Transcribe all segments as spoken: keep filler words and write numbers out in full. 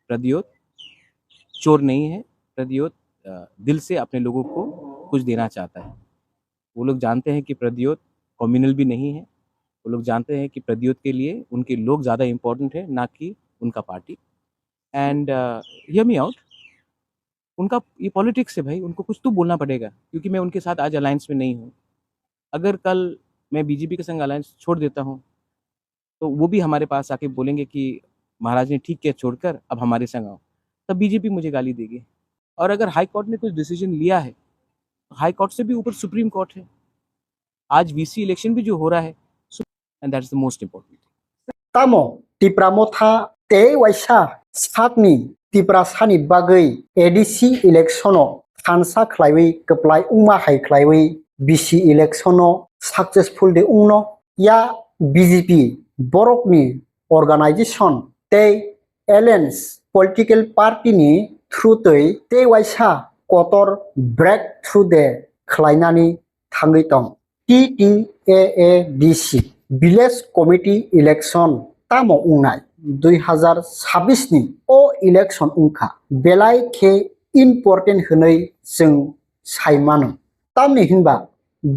प्रद्योत चोर नहीं है। प्रद्योत दिल से अपने लोगों को कुछ देना चाहता है। वो लोग जानते हैं कि प्रद्योत कम्युनल भी नहीं है। वो लोग जानते हैं कि प्रद्योत के लिए उनके लोग ज़्यादा इंपॉर्टेंट है, ना कि उनका party. And hear me out, उनका ये पॉलिटिक्स है भाई, उनको कुछ तो बोलना पड़ेगा, क्योंकि मैं उनके साथ आज अलायंस में नहीं हूँ। अगर कल मैं बीजेपी के संग अलायंस छोड़ देता हूँ, तो वो भी हमारे पास आके बोलेंगे कि महाराज ने ठीक किया छोड़कर, अब हमारे संग आओ। तब बीजेपी मुझे गाली देगी। और अगर हाई कोर्ट ने कुछ डिसीजन लिया है, हाई कोर्ट से भी ऊपर सुप्रीम कोर्ट है। आज वीसी इलेक्शन भी जो हो रहा है, and that is the most important thing. Tamo Tipra Motha tei waisa sakni Tiprasani bagwi A D C election o thansa khlaiwi kwplai wngma hai khlaiwi B C election o successful de wngno ya B J P borokni organization tei alliance political party ni through twi tei waisa kotor breakthrough de khlainani thangwi tong. T T A A D C Village Committee election tamo wngnai dui hazar sabis ni o election wngkha belai khe important hwnwi chwng sai mano. Tamni hinba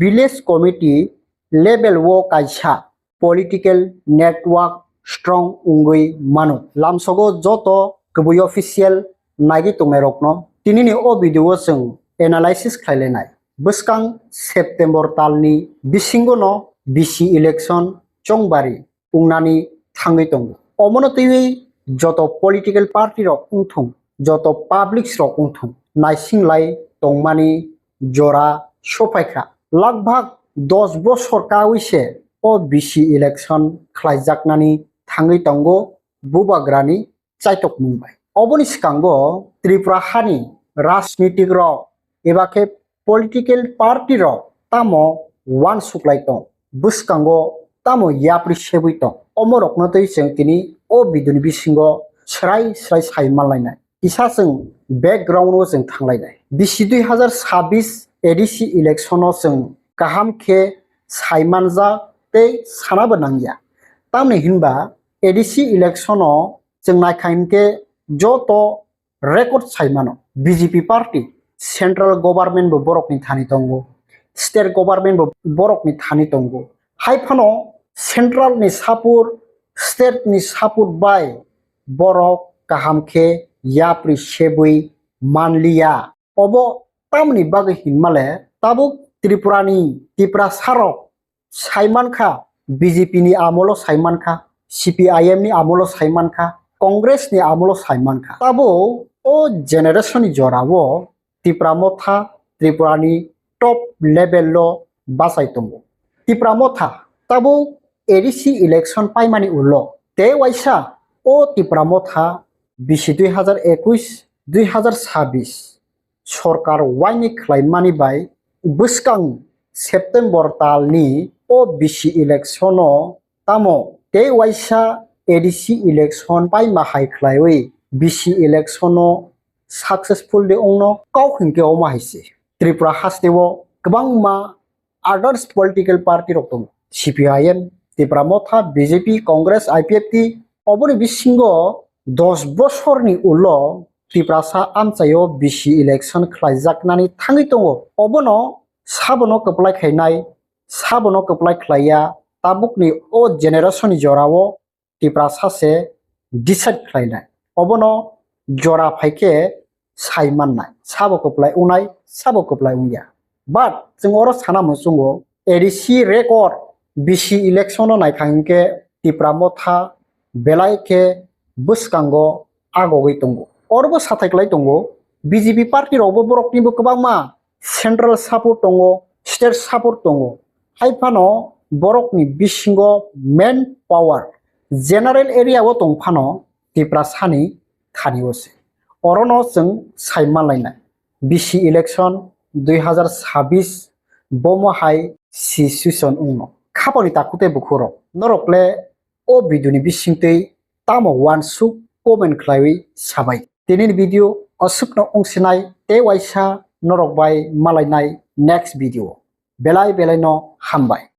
village committee level o kaisa political network strong wngwi mano. Lamsogo joto kwbui official naigwi tongnairokno tinini o video o chwng analysis khlailainai. Bwskang September talni bisingono B C election chongbari wngnani thangwi tongo. Omono twiwi joto political party rok wngthung, joto publics rok wngthung, naisinglai tongmani jora sophaikha. Lagbhag dos bosor kawi se o B C election khlaijaknani thangwi tongo bubagrani chaitokmung bai. Oboni swkango Tripura hani rajnitik rok eba khe political party rok tamo uansuk lai tong, bwskango tamo yapri sebwi tong, omorokno twi chwng tini o video ni bisingo swrai swrai sai manlainai. Kisa chwng background o chwng thanglainai. B C dui hazar sabis A D C election o chwng kaham khe sai manjak tei sanabo nangya. Tamni hinba A D C election o chwng naikha hinkhe joto record sai mano. B J P party, central government bo borokni thani tongo, state government bo borokni thani tongo. Hai phano central ni support, state ni support bai borok kaham khe yapri sebwi manliya. Obo tamni bagwi hinmale tabuk Tripura ni Tiprasa rok sai mankha, B J P ni amolo sai mankha, C P I M ni amolo sai mankha, Congress ni amolo sai mankha. Tabo o generation ni jora o Tipra Motha Tripura ni top level o bachai tongo. Tipra Motha tabo A D C election paimani ulo tei waisa o Tipra Motha B C dui hazar ekush, dui hazar sabis sorkar waini khlaimani bai bwskang September talni o B C election o tamo tei waisa A D C election paima hai khlaiwi B C election o successful de wngno kok hinkhe omo hai se. Tripura haste o kwbangma others political party rok tongo, C P I M, Tipra Motha, B J P, Congress, I P F T, oboni bisingo dos bosorni ulo Tiprasa amchaio B C election khlaijaknani thangwi tongo. Obono sabono kwplai khainai, sabono kwplai khlaiya, tabukni o generation ni jorao Tiprasa se decide khlainai. Obono jora phaikhe sai mannai, sabo kwplai wngnai, sabo kwplai wngya. But chwng oro sana muchungo A D C record B C election o naikha hinkhe Tipra Motha belai khe bwskango agogwi tongo. Orobo sathai klai tongo, B J P party rokbo boroknibo kwbangma central support tongo, state support tongo. Hai phano borokni bisingo main power general area o tong phano Tiprasani thani o se. Orono chwng sai manlainai. B C election dui hazar sabis bomo hai situation wngno. Khaponi takhuk tei bukhurok, norok le o video ni bisingtwi tamo uansuk comment khlaiwi sabai. Tinini video aswkno wngsinai tei waisa norok bai malainai next video. Belai belai no hambai.